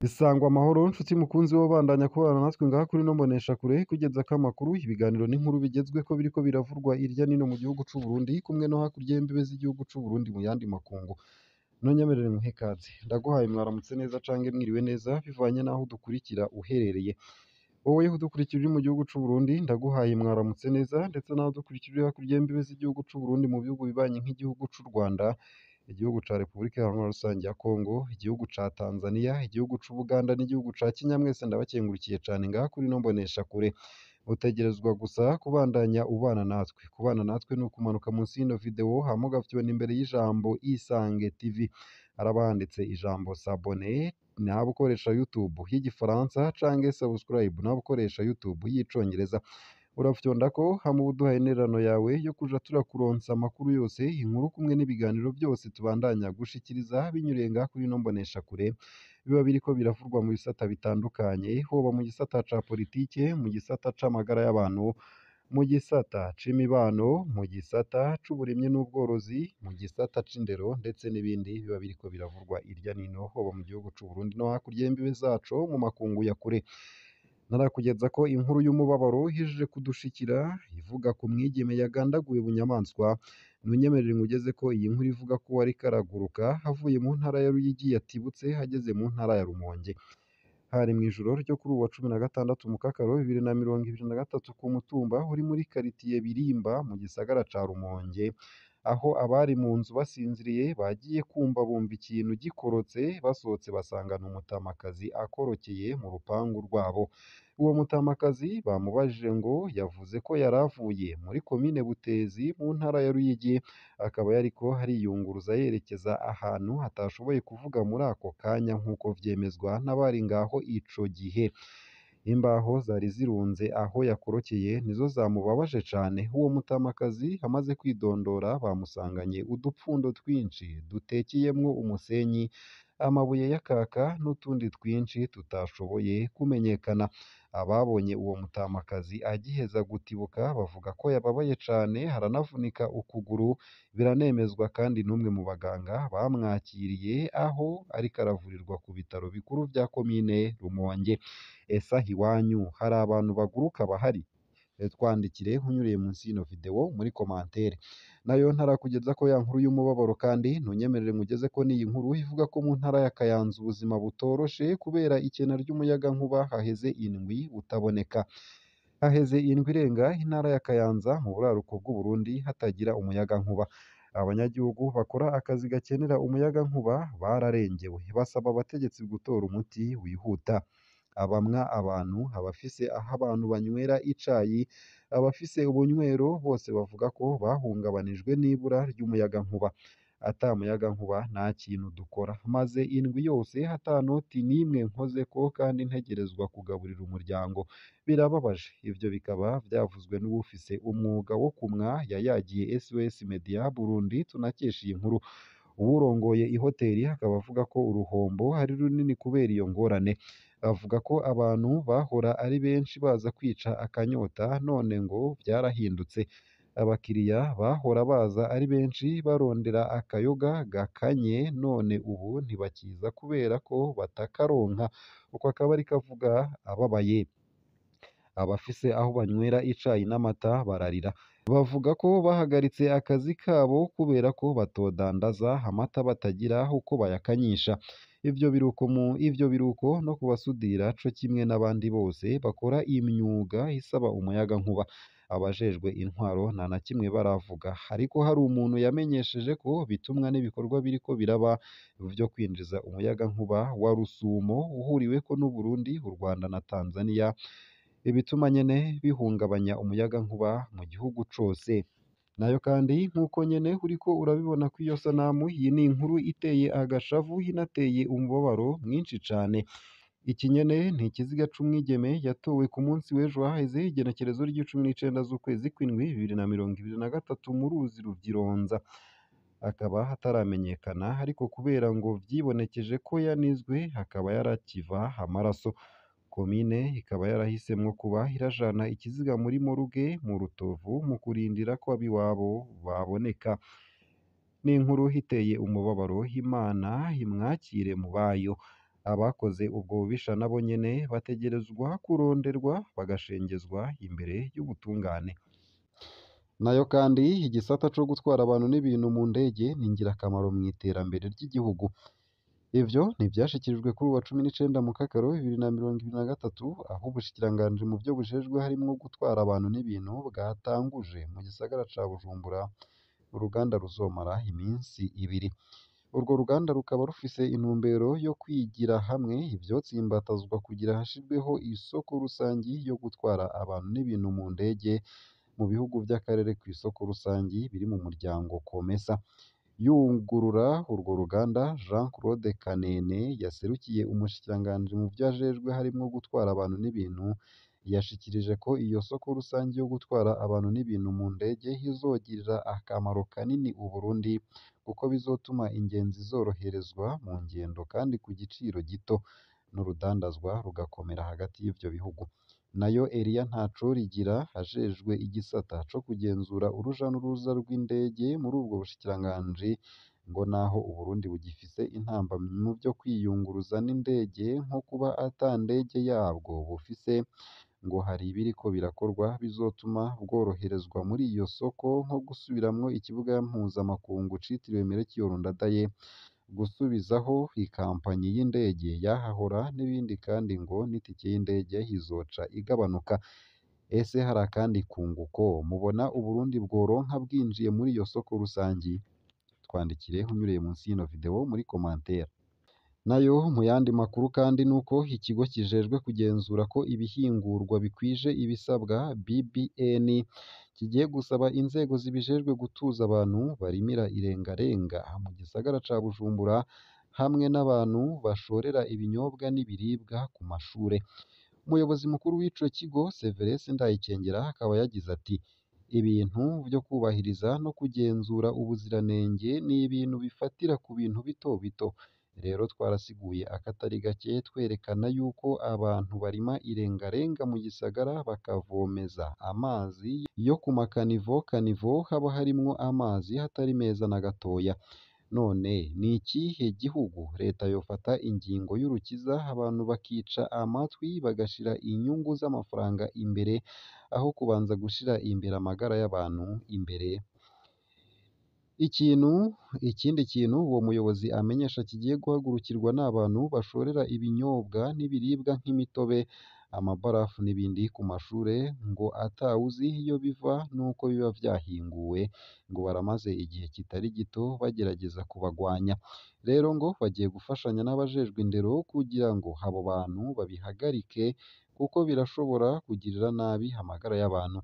Isangwa amahoro nshuti mukunzi wobandanya kubana natwe ngaha kuri ino mboneshakure kugeza ko amakuru ibiganiro n'inkuru bigezweko biriko biravurwa irya nino mu gihugu c'u Burundi kumwe no hakurya y'imbibe z'igihugu c'u Burundi mu yandi makungu. Nonyemerere nkuhe ikaze, ndaguhaye mwaramutse neza canke mwiriwe neza bivanye n'aho udukurikira uherereye. Wowe udukurikira uri mu gihugu c'u Burundi ndaguhaye mwaramutse neza, ndetse n'aho udukurikira uri hakurya y'imbibe z'igihugu c'u Burundi mu bihugu bibanyi nk'igihugu c'u Rwanda, igihugu ca Repubulika Iharanira Rusange ya Kongo, igihugu ca Tanzania, igihugu c'Ubuganda n'igihugu ca Kenya, mwese ndabakengurukiye cane ngaha kuri ino mboneshakure. Utegerezwa gusa kubandanya ubana natwe. Kubana natwe ni ukumanuka munsi y'ino video hama ugafyona imbere y'ijambo Isange TV. Haraba handitse ijambo s'abonner, nawe ukoresha YouTube y'igifaransa canke subscribe nawe ukoresha YouTube y'icongereza. Urafyondako hama uba uduhaye intererano yawe yo kuja turakuronsa amakuru yose, inkuru kumwe n'ibiganiro byose tubandanya gushikiriza binyuriye ngaha kuri ino mboneshakure, biba biriko biravurwa mu bisata bitandukanye, hoba mu gisata ca politike, mu gisata c'amagara y'abantu, mu gisata c'imibano, mu gisata c'uburimyi n'ubworozi, mu gisata c'indero ndetse n'ibindi biba biriko biravurwa irya nino, hoba mu gihugu c'u Burundi no hakurya y'imbibe zaco mu makungu ya kure. Narakugeza ko inkuru y'umubabaro ihejeje kudushikira ivuga ku mwigeme yagandaguwe bunyamaswa. Ntunyemerere nkugeze ko iyi nkuru ivuga ko uwariko araguruka avuye mu ntara ya Ruyigi yatibutse ageze mu ntara ya Rumonge. Hari mw'ijoro ryo kuri uwa 16 Mukakaro 2023 ku mutumba uri muri karitiye Birimba mu gisagara ca Rumonge, aho abari mu nzu basinziriye bagiye kumva bumva ikintu gikorotse, basohotse basanga ni umutamakazi akorokeye mu rupangu rwabo. Uwo mutamakazi bamubajije ngo yavuze ko yari avuye muri komine Butezi mu ntara ya Ruyigi, akaba yariko ariyunguruza yerekeza ahantu hatashoboye kuvuga muri ako kanya nk'uko vyemezwa n'abari ngaho ico gihe. Imbaho zari zirunze aho yakorokeye nizo zamubabaje cane. Uwo mutamakazi amaze kwidondora bamusanganye udupfundo twinshi dutekeyemwo umusenyi, amabuye y'akaka n'utundi twinshi tutashoboye kumenyekana. Ababonye uwo mutamakazi agiheza gutibuka bavuga ko yababaye cane, haranavunika ukuguru, biranemezwa kandi n'umwe mu baganga bamwakiriye aho ariko aravurirwa ku bitaro bikuru vya komine Rumonge. Ese aho iwanyu hari abantu baguruka bahari? Twandikire unyuriye munsi y'ino video muri commentaire. Nayo ntarakugeza ko ya nkuru y'umubabaro kandi ntunyemerere nkugeze ko n'iyi nkuru ivuga ko mu ntara ya Kayanza ubuzima butoroshe kubera ikena ry'umuyagankuba haheze indwi utaboneka. Haheze indwi irenga intara ya Kayanza mu buraruko bw'Uburundi hatagira umuyagankuba. Abanyagihugu bakora akazi gakenera umuyagankuba bararengewe, basaba abategetsi gutora umuti wihuta. Abamwa abantu, abafise aho abantu banywera icayi, abafise ubunywero bose bavuga ko bahungabanijwe n'ibura ry'umuyagankuba. Ata muyagankuba nta kintu dukora, maze indwi yose ata noti n'imwe nkozeko kandi ntegerezwa kugaburira umuryango. Birababaje. Ivyo bikaba vyavuzwe n'uwufise umwuga wo kumwa yayagiye SOS Media Burundi tunakesha iyi nkuru. Uwurongoye ihoteri akaba avuga ko uruhombo ari runini kubera iyo ngorane. Avuga ko abantu bahora ari benshi baza kwica akanyota none ngo vyarahindutse. Abakiriya bahora baza ari benshi barondera akayoga gakanye none ubu ntibakiza kubera ko batakaronka. Uko akaba ariko avuga ababaye. Abafise aho banywera icayi n'amata bararira. Bavuga ko bahagaritse akazi kabo kubera ko batodandaza amata batagira uko bayakanyisha. Ivyo biruko no kubasudira co kimwe n'abandi bose bakora imyuga isaba umuyagankuba. Abajejwe intwaro nta na kimwe baravuga, ariko hari umuntu yamenyesheje ko bitumwa n'ibikorwa biriko biraba vyo kwinjiza umuyagankuba wa Rusumo uhuriweko n'Uburundi, u Rwanda na Tanzania, ibituma nyene bihungabanya umuyagankuba mu gihugu cose. Nayo kandi nk'uko nyene uriko urabibona kw'iyo sanamu, iyi ni inkuru iteye agashavu inateye umubabaro mwinshi cane. Iki nyene ni ikiziga c'umwigeme yatowe ku munsi w'ejo haheze igenekerezo ry'icumi n'icenda z'ukwezi kw'indwi 2023 mu ruzi Ruvyironza. Akaba ataramenyekana ariko kubera ngo vyibonekeje ko yanizwe akaba yarakiva amaraso. Komine ikaba yarahisemwo kuba irajana ikiziga muri moruge mu Rutovu mu kurindira ko ab'iwabo baboneka. Ni inkuru iteye umubabaro, Imana imwakire mu bayo. Abakoze ubwo bubisha nabo nyene bategerezwa kuronderwa bagashengezwa imbere y'ubutungane. Nayo kandi igisata co gutwara abantu n'ibintu mu ndege ni ingirakamaro mw'iterambere ry'igihugu. Ivyo ntivyashikirijwe kuri uwa 19 Mukakaro 2023, aho ubushikiranganji mu vyo bujejwe harimwo gutwara abantu n'ibintu bwatanguje mu gisagara ca Bujumbura uruganda ruzomara iminsi ibiri. Urwo ruganda rukaba rufise intumbero yo kwigira hamwe ivyotsimbatazwa kugira hashirweho isoko rusangi yo gutwara abantu n'ibintu mu ndege mu bihugu vy'akarere kw'isoko rusangi biri mu muryango COMESA. Yugurura urwo ruganda, Jean Claude Kanene yaserukiye umushikiranganji mu vyo ajejwe harimwo gutwara abantu n'ibintu, yashikirije ko iyo soko rusangi yo gutwara abantu n'ibintu mu ndege izogirira akamaro kanini Uburundi, kuko bizotuma ingenzi zoroherezwa mu ngendo kandi ku giciro gito, n'urudandazwa rugakomera hagati y'ivyo bihugu. Nayo Elia Ntacorigira ajejwe igisata co kugenzura uruja n'uruza rw'indege muri ubwo bushikiranganji, ngo naho Uburundi bugifise intambamyi mu vyo kwiyunguruza n'indege nko kuba ata ndege yabwo bufise, ngo hari ibiriko birakorwa bizotuma bworoherezwa muri iyo soko, nko gusubiramwo ikibuga mpuzamakungu citiriwe Melchior Ndadaye, gusubizaho ikampanyi y'indege yahahora n'ibindi, kandi ngo n'itike y'indege izoca igabanuka. Ese hari akandi kunguko mubona Uburundi bworonka bwinjiye muri iyo soko rusangi? Twandikire unyuriye munsi y'ino video muri commentaire. Nayo mu yandi makuru kandi nuko ikigo kijejwe kugenzura ko ibihingurwa bikwije ibisabwa BBN kigiye gusaba inzego zibijejwe gutuza abantu barimira irengarenga mu gisagara ca Bujumbura, hamwe n'abantu bashorera ibinyobwa n'ibiribwa ku mashure. Umuyobozi mukuru w'ico kigo Severus Ndayikengera akaba yagize ati: "Ibintu vyo kubahiriza no kugenzura ubuziranenge ni ibintu bifatira ku bintu bito bito. Rero twarasiguye akatari gake twerekana yuko abantu barima irengarenga mu gisagara bakavomeza amazi yo ku makanivo kanivo haba harimwo amazi atari meza na gatoya. None ni ikihe gihugu leta yofata ingingo y'urukiza abantu bakica amatwi bagashira inyungu z'amafaranga imbere aho kubanza gushira imbere amagara y'abantu imbere?" Ikindi kintu uwo muyobozi amenyesha kigiye guhagurukirwa n'abantu bashorera ibinyobwa n'ibiribwa nk'imitobe, amabarafu n'ibindi ku mashure, ngo atawuzi iyo biva n'uko biba vyahinguwe, ngo baramaze igihe kitari gito bagerageza kubagwanya. Rero ngo bagiye gufashanya n'abajejwe indero kugira ngo abo bantu babihagarike, kuko birashobora kugirira nabi amagara y'abantu.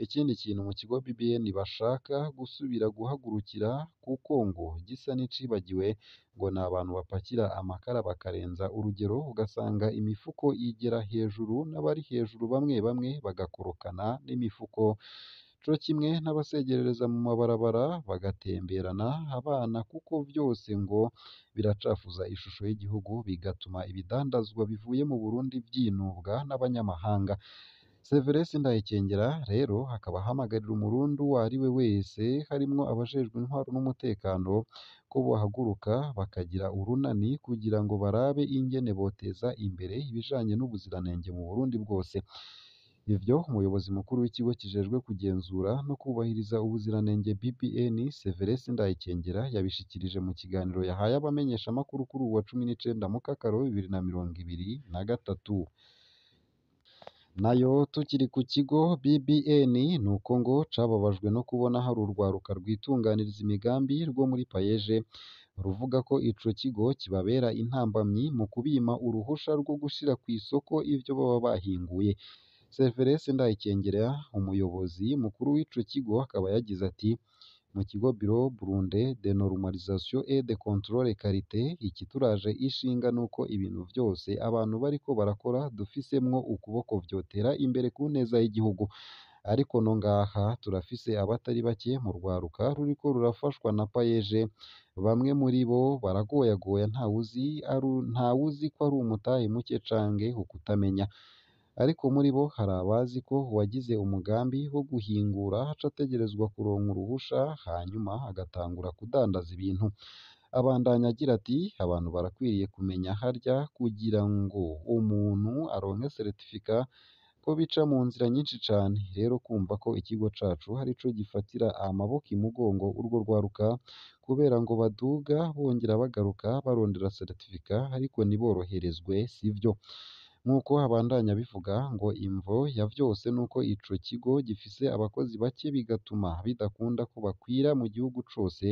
Ikindi kintu mu kigo BBN bashaka gusubira guhagurukira, kuko ngo gisa n'icibagiwe, ngo ni abantu bapakira amakara bakarenza urugero, ugasanga imifuko igera hejuru n'abari hejuru bamwe bamwe bagakorokana n'imifuko, co kimwe n'abasegerereza mu mabarabara bagatemberana abana, kuko vyose ngo biracafuza ishusho y'igihugu, bigatuma ibidandazwa bivuye mu Burundi vyinubwa n'abanyamahanga. Severus Ndayikengera rero akaba ahamagarira umurundi uwo ari we wese, harimwo abajejwe intwaro n'umutekano, ko bohaguruka bakagira urunani kugira ngo barabe ingene boteza imbere ibijanye n'ubuziranenge mu Burundi bwose. Ivyo umuyobozi mukuru w'ikigo kijejwe kugenzura no kubahiriza ubuziranenge BBN Severus Ndayikengera yabishikirije mu kiganiro yahaye abamenyeshamakuru kuri uwa 19 Mukakaro 2023. Nayo tukiri ku kigo BBN, nuko ngo cababajwe no kubona hari urwaruka rwitunganiriza imigambi rwo muri Payeje ruvuga ko ico kigo kibabera intambamyi mu kubima uruhusha rwo gushira kw'isoko ivyo baba bahinguye. Severus Ndayikengera umuyobozi mukuru w'ico kigo akaba yagize ati: "Mu kigo Bureau Burundais de Normalisation et de Contrôle Qualité, ikituraje ishinga nuko ibintu vyose abantu bariko barakora dufisemwo ukuboko vyotera imbere ku neza y'igihugu. Ariko no ngaha turafise abatari bake mu rwaruka ruriko rurafashwa na Payeje, bamwe muri bo baragoyagoya ntawuzi ko ari umutahe muke canke ukutamenya. Ariko muri bo hari abazi ko uwagize umugambi wo guhingura aca ategerezwa kuronka uruhusha hanyuma agatangura kudandaza ibintu. Abandanya agira ati abantu barakwiriye kumenya harya kugira ngo umuntu aronke seritifika ko bica mu nzira nyinshi cane, rero kumva ko ikigo cacu arico gifatira amaboko imugongo urwo rwaruka kubera ngo baduga bongera bagaruka barondera seritifika ariko ntiboroherezwe sivyo. Nk'uko abandanya abivuga ngo imvo ya vyose nuko ico kigo gifise abakozi bake bigatuma bidakunda ko bakwira mu gihugu cose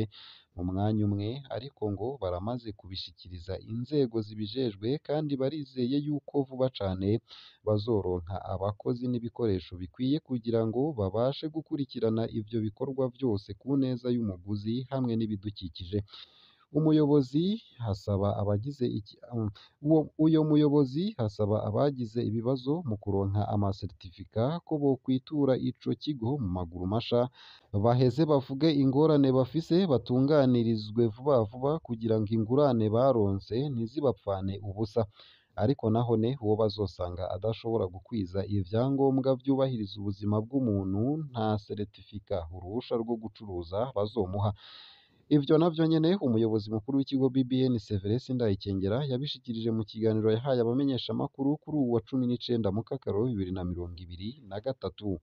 mu mwanya umwe, ariko ngo baramaze kubishikiriza inzego zibijejwe kandi barizeye yuko vuba cane bazoronka abakozi n'ibikoresho bikwiye kugira ngo babashe gukurikirana ivyo bikorwa vyose ku neza y'umuguzi hamwe n'ibidukikije. Umuyobozi asaba abagize iki uwo uyo muyobozi asaba abagize ibibazo mu kuronka amasertifika ko bokwitura ico kigo mu maguru masha, baheze bavuge ingorane bafise batunganirizwe vuba vuba kugira ngo ingurane baronse ntizibapfane ubusa. Ariko nahone uwo bazosanga adashobora gukwiza ivyangombwa vyubahiriza ubuzima bw'umuntu nta seritifika uruhusha rwo gucuruza bazomuha. Ivyo navyo nyene umuyobozi mukuru w'ikigo BBN Severus Ndayikengera yabishikirije mu kiganiro yahaye abamenyeshamakuru kuri uwu wa 19 Mukakaro 2023.